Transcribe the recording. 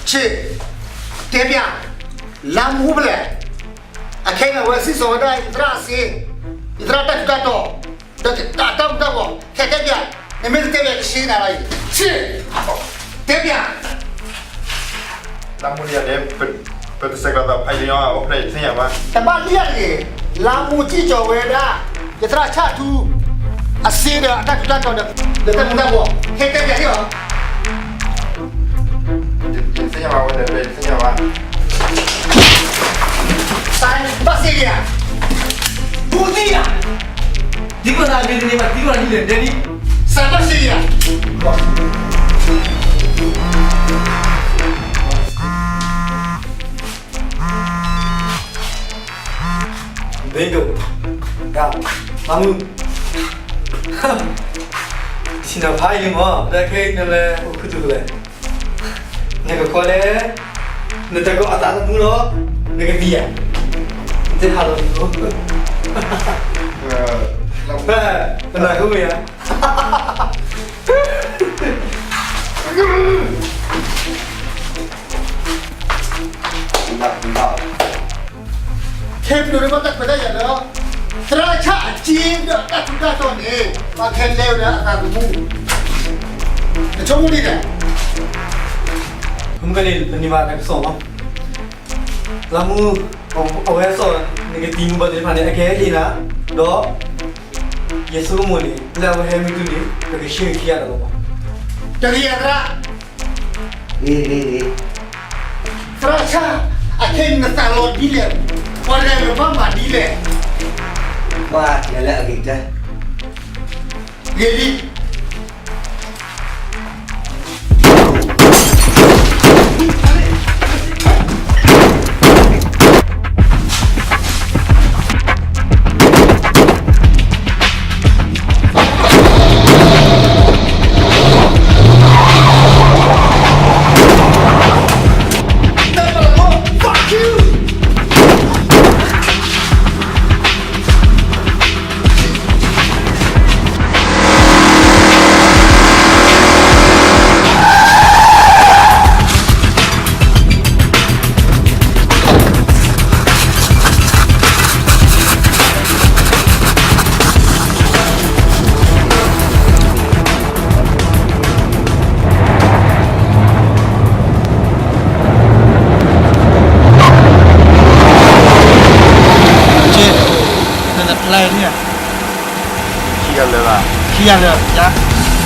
ဆ့ၣ်, တဲပျး, လါမူဖဲလဲၣ်. အခဲအံၤန့ၣ် အဝဲစံၣ်စိၤဝဲဒၣ် ယသရၣ်အစ့, ယသရၣ်တၢ်ထူးတၢ်တီၤ, ဒီးတၢ်မူၤတၢ်ဘှီး, ခဲတဲပျး, နမ့ၢ်တတဲပျး ကဆ့နၤလီၤအံၤ. ဆ့ၣ်, တဲပျး. လါမူန့ၣ် ပတဆဲးကျိးသးဖးယံာ်အီၤ အိၣ်ဖျဲၣ်ယသ့ၣ်ညါဘၣ်. တဘၣ်လံၣ်တဂ့ၤ, လါမူစံၣ်စိၤဝဲဒၣ် ယသရၣ်ဆၣ်ထူ အစ့ဒီးအတၢ်ထူးတၢ်တီၤဒီး ဒီးတၢ်မူၤတၢ်ဘှီး, ခဲတဲပျးဟ့ၣ်အီၤ. ယသ့ၣ်ညါဘၣ်ဝဲဒီး ယသ့ၣ်ညါဘၣ်. စးဘၣ်စ့ၢ်ကီးဧါ, ဘူးသံဧါ, သံကွၢ်သးမ့ၢ်တန့ၢ်ဘၣ် သံကွၢ်သးဒ်လဲၣ် တဲဒ်, စးဘၣ်စ့ၢ်ကီးဧါ. Bingo. ယၤ, မၤမုၢ်, ဆ့ၣ်နီၤဖးယံာ်မး ဒီးခဲအံၤနလဲၤအိၣ်ခူသူၣ်လဲၣ်. နကကွၢ်လဲၣ်, နတကိးအသးသမူလီၤ, နကသံဧါ, နတဟးလီၤလံၤဖိ, ပနၢ်ဟူမ့ၢ်ဧါ. ခဲပဒိၣ်န့ၣ်ဘၣ်တၢ်ခွဲးတၢ်ယာ်လၢ သရၣ်ဆၣ်အစ့ဒီးတၢ်ထူးတၢ်တီၤန့ၣ် ဘၣ်ခဲလၢာ်ဝဲဒၣ်အသးသမူ, နဆိကမိၣ်ဒ်လဲၣ်. မ့ၢ်ကဲန့ၣ် ပန့ၢ်ဘၣ်တၢ်ကစီၣ်လီၤ. လါမူ, အဝဲစီၤ နကသံမူၤဘၣ်သ့ၣ်တဖၣ်န့ၣ် အကဟဲဟ့ၣ်နၤ, ဒီး ယဆိကမိၣ်န့ၣ် လၢအဝဲဟဲမ့ၢ်တုၤန့ၣ် ပကဆှၢခံဂၤတၢ်လီၤဘၣ်. တဂ့ၤအသရၣ်, ဂ့ၤဂ့ၤဂ့ၤ, သရၣ်ဆၣ်, အခဲအံၤနသးလီၤဒ်လဲၣ်, ပှၤတဂၤနဘၣ်မၤဒ်လဲၣ်, ကွၢ်လဲၤလၢအဂ့ၤကတၢၢ်, ဂ့ၤလံ. နတဖျါန့ၣ်ဧါ, ခံဂၤလၢာ်ဘၣ်, ခံဂၤလၢာ်ယါ.